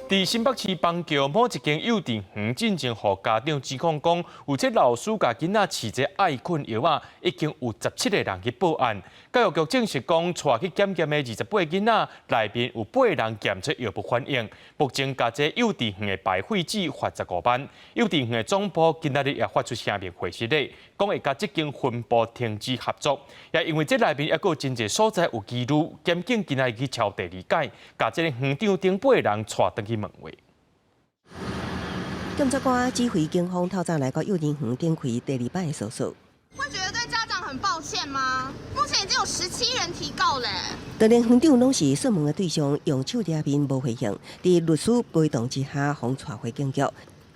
佇新北市板橋某一間幼稚園進前予家長指控講，有這老師共囡仔飼這愛睏藥仔，已經有17個人去報案。教育局證實講，帶去檢驗的28個囡仔內面有八個人檢出藥物反應。目前共這幼稚園的白廢紙罰15萬。幼稚園的總部今仔日也發出聲明回釋咧，講會佮這間分部停止合作。也因為這內面猶閣有真濟所在有疑慮，檢警今仔日去抄第二擺，共這個園長等八個人帶轉去問話。檢察官指揮警方透早來到幼兒園展開第二擺的搜索。會覺得對家長很抱歉嗎？目前已經有17人提告嘞。當然，園長攏是訊問的對象，用手遮面無回應。佇律師陪同之下，予帶回警局。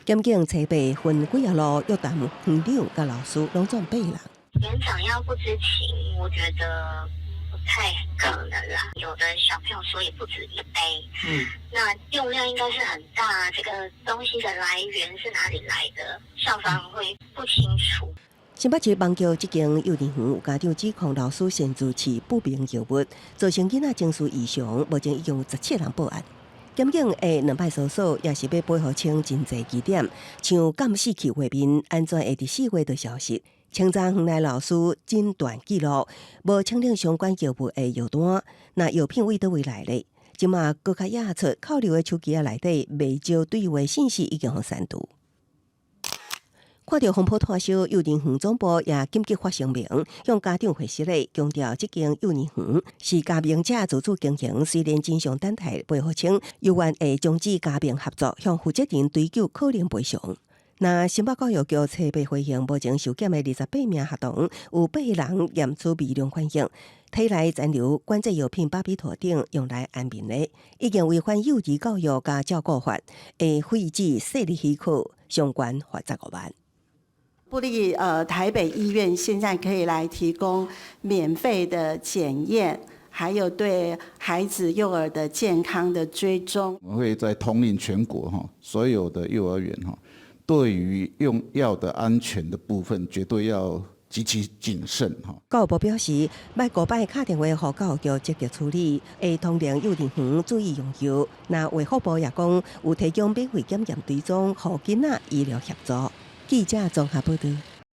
檢警初步分幾仔路約談園長佮老師，攏總八人。園長要不知情，我覺得不太可能啦。有的小朋友說也不止一杯，那用量應該是很大。這個東西的來源是哪裡來的？校方會不清楚。新北市板橋這間幼兒園有家長指控老師擅自飼不明藥物，造成囡仔情緒異常，目前已經有十七人報案。檢警的兩擺搜索也是欲掰予清真濟疑點，像監視器畫面按怎會佇4月就消失？清查園內老師診斷記錄，無清領相關藥物的藥單，那藥品佇佗位來的？這馬閣較掖出扣留的手機仔內底袂少對話信息已經予刪除。看著風波湠燒，幼兒園總部也緊急發聲明，向家長回釋咧，強調這間幼兒園是加盟者自主經營，雖然真相等待掰予清，猶原會終止加盟合作，向負責人追究可能賠償。那新北教育局初步回應，目前受檢的28名學童，有八個人驗出微量反應，體內殘留管制藥品巴比妥等用來安眠的，已經違反幼兒教育佮照顧法，會廢止設立許可，相關罰15萬。部立台北醫院現在可以來提供免費的檢驗，還有對孩子幼兒的健康的追蹤。我們會在統領全國哈所有的幼兒園哈，對於用藥的安全的部分，絕對要極其謹慎哈。教育部表示，捌五擺敲電話予教育局積極處理，會通令幼兒園注意用藥。那衛福部也講，有提供免費檢驗追蹤，予囡仔醫療協助。記者綜合報導。